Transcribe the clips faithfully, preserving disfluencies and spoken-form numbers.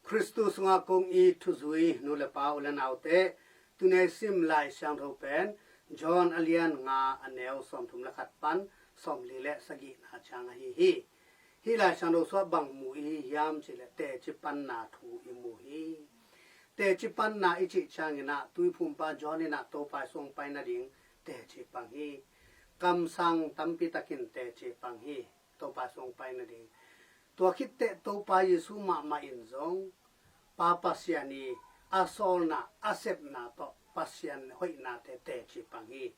Khristu sungah kong it thuzui nu le pa, u le naute, tuni a i sim Lai Siangtho pen John a lian nga, a neu sawmthum le khat pan sawmli le sagihna ciang ahi hi. Hih Lai Siangtho sungah bang mu i hi hiam cih leh teci panna thu i mu hi. Teci panna i cih ciangin ah Tuiphumpa John in ah Topa Jesu hong pai nading teci pang hi. Kamsang tampi takin teci pang hi, Topa Jesu hong pai nading. Tua khit teh Topa Jesu mahmah in zong Pa Pasian i a sawlna, a sepna tawh Pasian hoihnate teci pang hi.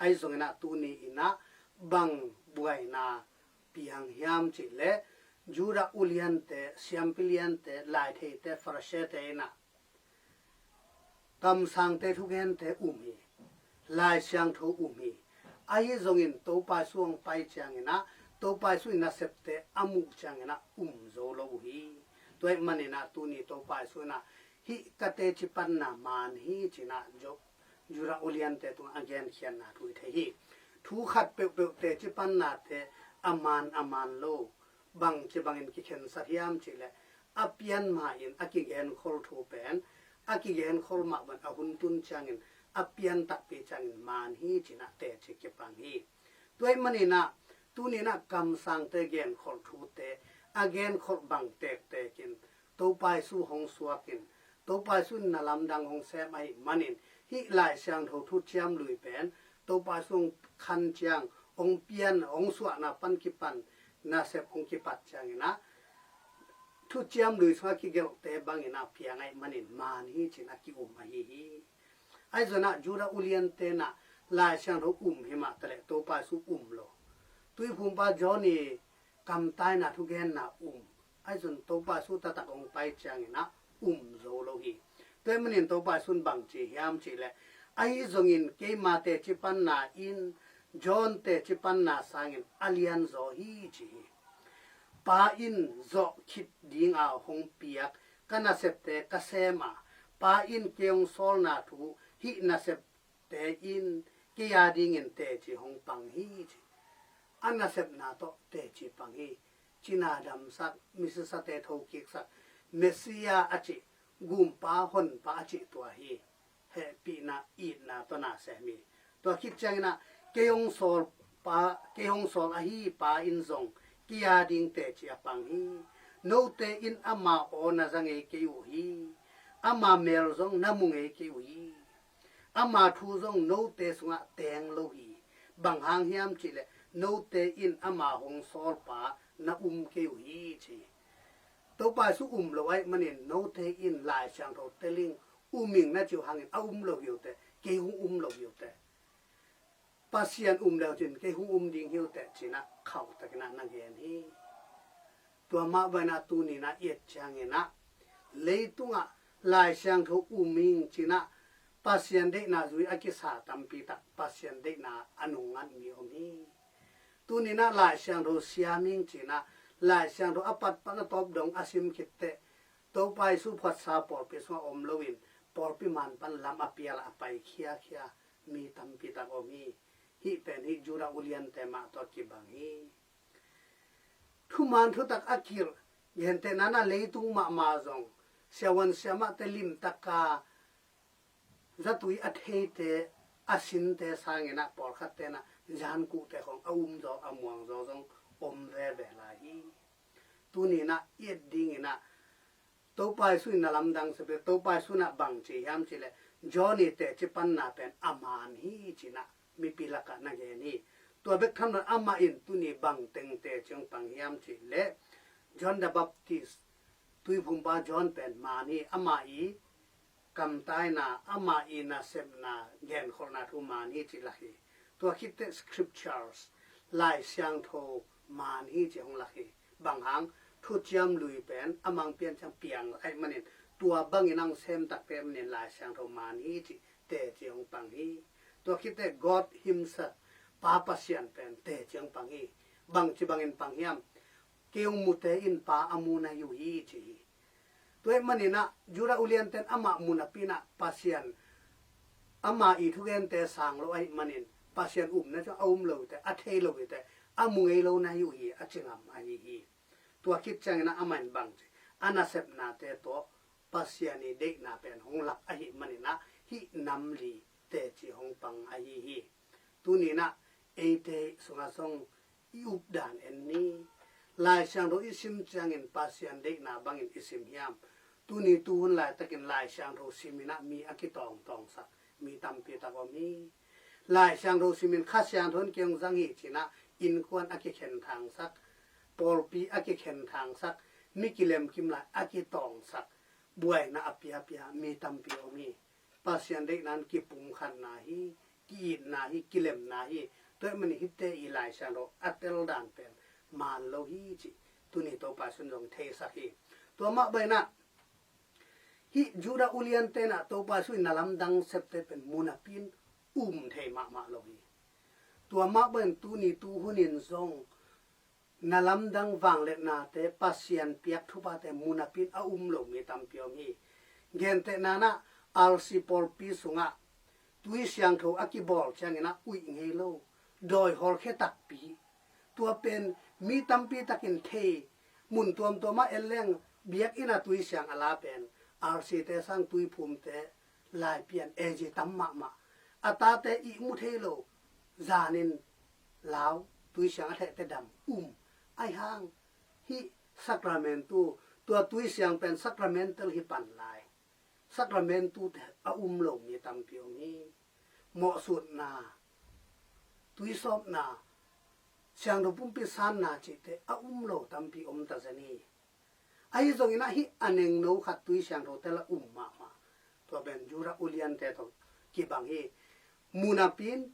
Ahi zongin ah tuni in ah bang buaina piang hiam cih leh Judah uliante, siampi liante, laitheite, Farisee-te in ah kamsangte thugente um hi. Lai Siangtho um hi. Ahi zongin Topa Jesu hong pai ciangin ah, Topa Jesu i nasepte a muh ciangin ah um zo lo uh hi. Tua ahih manin ah tuni Topa Jesu in ah hih ka teci panna man hi ci-in ah Ju-, Judah uliante tungah a genkhiatna thu i thei hi. Thu khat peuhpeuh teci pannate a man a man lo. Bangci bangin kikhensat hiam cih leh a pian ma-in a kigenkhol thu pen, a kigenkhol mah bangin a hun tun ciangin a pian takpi ciangin man hi ci-in ah teci kipang hi. Tua ahih manin ah tuni in ah kamsangte genkholh thute a genkholh bang tektek in Topa Jesu hong suak in, Topa Jesu in na lamdang hong sem ahih manin hih Lai Siangtho Thuciam Lui pen Topa Jesu hong khan ciang, hong pian, hong suahna pan kipan nasep hong kipat ciangin ah Thuciam Lui sungah kigelhte bangin ah piang ahih manin man hi ci-in ah ki-um ahi hi. Ahi zongin ah Judah uliante in ah Lai Siangtho um hi mah taleh Topa Jesu um lo. Tuiphumpa John i kamtaina thugenna um. Ahi zongin Topa Jesu taktak hong pai ciangin ah um zo lo hi. Tua ahih manin Topa Jesu in bang ci hiam cih leh, ahi zongin keima teci panna in John teci panna sangin a lianzaw hi ci hi. Pa in zawh khit dinga hong piak ka nasepte ka sem a, Pa in kei hong sawlna thu hih nasepte in kei a dingin teci hong pang hi ci. A nasepna tawh teci pang hi. Cina damsak, misisate thokiksak, Messiah a cih, gumpa honpa a cih tua hi. Hehpihna, itna tawh na sem hi. Tua khit ciangin ah kei hong sawl Pa, kei hong sawl ahi Pa in zong kei a ding teci a pang hi. Note in ama aw na za ngei kei uh hi. Ama mel zong na mu ngei kei uh hi. Ama thu zong note sungah teng lo hi. Bang hang hiam cih leh note in ama hong sawlpa na um kei uh hi ci. Topa Jesu um lo ahih manin note in Lai Siangtho tel ing, um ing na cih uh hangin a um lo hi uh teh, kei hong um lo hi uh teh. Pasian um leu cin kei hong um ding hi uh teh ci-in ah khauhtakin ah na gen hi. Tua mah bangin ah tuni in ah i et ciangin ah leitungah Lai Siangtho um ing ci-in ah Pasian deihna zui a kisa tampi tak Pasian deihna a nungngat mi om hi. Tuni in ah Lai Siangtho siam ing ci-in ah Lai Siangtho a patpat a tawp dong a sim khit teh Topa Jesu phuatsa pawlpi sungah om loin pawlpi man pan lam a pial a pai khiakhia mi tampi tak om hi. Hih pen hih Judah uliante mah tawh kibang hi. Thuman thutak a kilh, gentehna in ah leitung mahmah zong siavuan siamahte limtaka zatui a theite, a sinte sangin ah pawlkhatte in ah zankuhte khawng a umzaw a muangzaw zong om veve lai hi. Tuni in ah i et dingin ah Topa Jesu in na lamdang sep leh, Topa Jesu in ah bang ci hiam cih leh John i teci panna pen a man hi ci-in ah mipi lakah na gen hi. Tua bek tham lo amah in tuni bang teng teci hong pang hiam cih leh John the Baptist, Tuiphumpa John pen man hi, amah i kamtaina, amah i nasepna, genkholhna thu man hi ci lak hi. Tua khit teh scriptures, Lai Siangtho man hi ci hong lak hi. Bang hang, Thuciam Lui pen a mang pian ciang piang ahih manin tua bangin hong sem takpi ahih manin Lai Siangtho man hi ci teci hong pang hi. Tua khit teh God himself, Pa Pasian pen teci hong pang hi. Bangci bangin pang hiam? Kei hong mute in Pa a mu na hi uh hi ci hi. Tua ahih manin ah Judah uliante in amah mu napi in ah Pasian, ama i thugente sang lo ahih manin Pasian umna ciang a um lo hi teh, a thei lo hi teh, a mu ngei lo na hi uh hi a ci ngam ahi hi. Tua khit ciangin ah amah in bang ci, a nasepnate tawh Pasian i deihna pen hong lak ahih manin ah hih nam li teci hong pang ahi hi. Tuni-in ah eite sungah zong i updan en ni. Lai Siangtho i sim ciangin Pasian deihna bangin i sim hiam? Tuni tuhun laitakin Lai Siangtho simin ah mi a kitawngtawngsak mi tampi tak om hi. Lai Siangtho simin Kha Siangtho in kei hong zang hi ci-in ah innkuan a kikhenthangsak, pawlpi a kikhenthangsak, mi kilemkim lai a kitawngsak, buaina a piapia mi tampi om hi. Pasian deihna in kipumkhatna hi, ki-itna hi, kilemna hi. Tua ahih manin hihte i Lai Siangtho a teldan pen maan lo hi cih tuni Topa Jesu in zong theisak hi. Tua mah bangin ah hih Judah uliante in ah Topa Jesu i na lamdang septe pen munapi-in um thei mahmah lo hi. Tua mah bangin tuni tuhunin zong na lamdang vangliatnate, Pasian piak thuphate munapi-in a um lo mi tampi om hi. Gentehna-in ah R C pawlpi sungah tui siangtho a kibawl ciangin ah uih ngei lo, dawi hawlkhia takpi. Tua pen mi tampi takin thei, mun tuamtuam ah en leng biakinn ah tui siang a la pen R C te sang Tuiphumte, Laipian, A G tam mahmah. A tate ihmu thei lo, zanin lau, tui siang a thehte dam, um. Ahih hang hih Sacramentu, tua tui siang pen sacramental hi pan lai, Sacramentu te a um lo mi tampi om hi. Mawhsutna, tuisawpna, siangtho pumpi sanna cihte a um lo tampi om ta zen hi. Ahi zongin ah hih a nengno khat tui siangthote la um mahmah. Tua pen Judah uliante tawh kibang hi. Munapi-in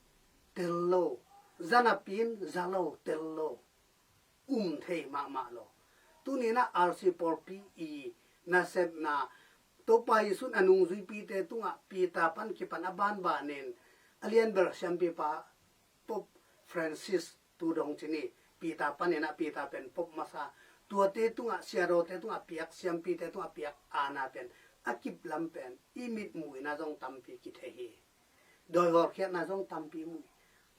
tel lo, zanapi-in za lo, tel lo, um thei mahmah lo. Tuni-in ah R C pawlpi i nasepna, Topa Jesu in a nungzuipite tungah Peter pan kipan a banbanin a lianbel siampipa Pope Francis tu dong ci ni. Peter panin ah Peter pen Pope masa, tuate tungah, siadawte tungah piak, siampite tungah piak aana pen a kip lam pen i mitmuh in ah zong tampi kithei hi. Dawi hawlkhiatna zong tampi mu hi.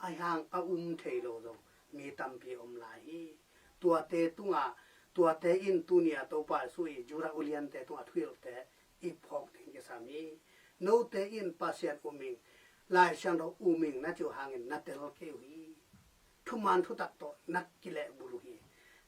Ahih hang a um thei lo zong mi tampi om lai hi. Tuate tungah, tuate in tuni-a Topa Jesu i Judah uliante tungah thuhilhte i phawk ding kisam hi. Note in Pasian um ing, Lai Siangtho um ing na cih uh hangin na tel kei uh hi. Thuman thutak tawh na kilehbulh uh hi.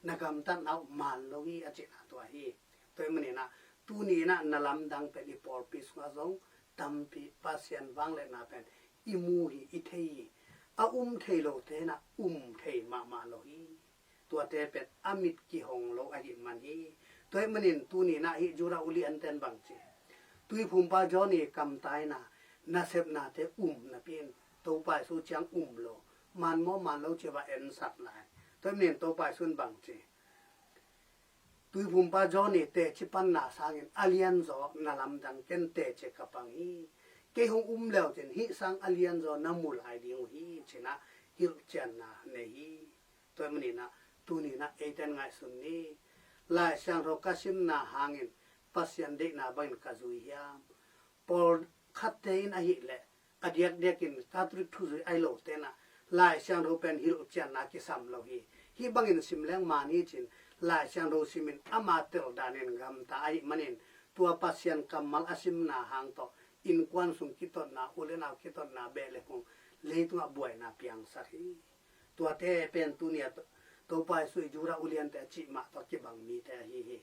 Na gamtatna uh maan lo hi a cihna tua hi. Tua ahih manin ah tuni-in ah na lamdang pen i pawlpi sungah zong tampi Pasian vangliatna pen i mu hi, i thei hi. A um thei lote in ah um thei mahmah lo hi. Tuate pen a mit kihong lo ahih man hi. Tua ahih manin tuni-in ah hih Judah ulianten bang ci, Tuiphumpa John i kamtaina, nasepnate um napi-in Topa Jesu ciang um lo, maan maw maan lo ci-a va ensak lai. Tua ahih manin Topa Jesu in bang ci, Tuiphumpa John i teci panna sangin a lianzaw na lamdang ken teci ka pang hi. Kei hong um leu cin hih sang a lianzaw na mu lai ding uh hi, ci-in ah hilhcianna nei hi. Tua ahih manin ah tuni-in ah eite in ngaihsun ni. Lai Siangtho ka simna hangin Pasian deihna bangin ka zui hiam? Pawlkhatte in ahih leh a diakdiakin Catholic thuzui ahi lote in ah Lai Siangtho pen hilhcianna kisam lo hi. Hih bangin sim leng maan hi ci-in Lai Siangtho simin ama teldanin gamta ahih manin tua Pasian kammal a simna hang tawh innkuan sung kitotna, u le nau kitotna, beh le phung, leitungah buaina piangsak hi. Tuate pen tuni-a To-, Topa Jesu i Judah uliante a cih mah tawh kibang mite ahi hi.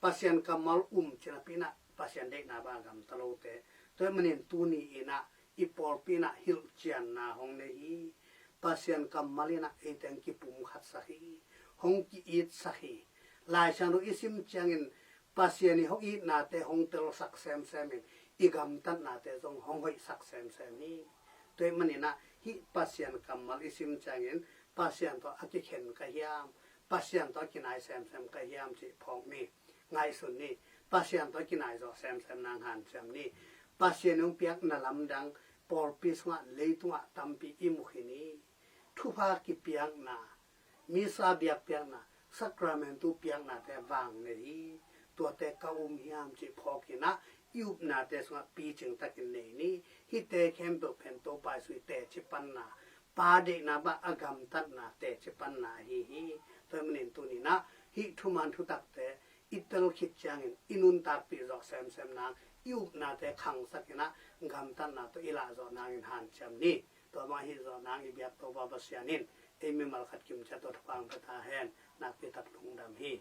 Pasian kammal um ci napi-in ah Pasian deihna bang a gamta lote. Tua ahih manin tuni-in ah i pawlpi in ah hilhcianna hong nei hi. Pasian kammal in ah eite hong kipumkhatsak hi. Hong ki-itsak hi. Lai Siangtho i sim ciangin Pasian i hong itnate hong telsak semsem in i gamtatnate zong hong hoihsak semsem hi. Tua ahih manin ah hih Pasian kammal i sim ciangin Pasian tawh a kikhen ka hiam, Pasian tawh a kinai semsem ka hiam cih phawk ni. Ngaihsun ni. Pasian tawh a kinai zawh semsem nang hanciam ni. Pasian hong piak na lamdang pawlpi sungah leitungah tampi i mu khin hi. Thupha kipiakna, Missa biakpiakna, Sacramentu piaknate vang nei hi. Tuate ka um hiam cih phawk in ah i upnate sungah picing takin nei ni. Hihte khempeuh pen Topa Jesu i teci panna, Pa deihna bang a gamtatna teci panna ahi hi. Tua ahih manin tuni-in ah hih thuman thutakte i tel khit ciangin i nuntakpih zawk semsem nang, i upnate khangsak in ah gamtatna tawh i lah zawh nangin hanciam ni. Tua mah ahi zawh nang i biak Topa Pasian in ei mimal khat kim ciat tawh thupha hong pia ta hen. Nakpi tak lungdam hi.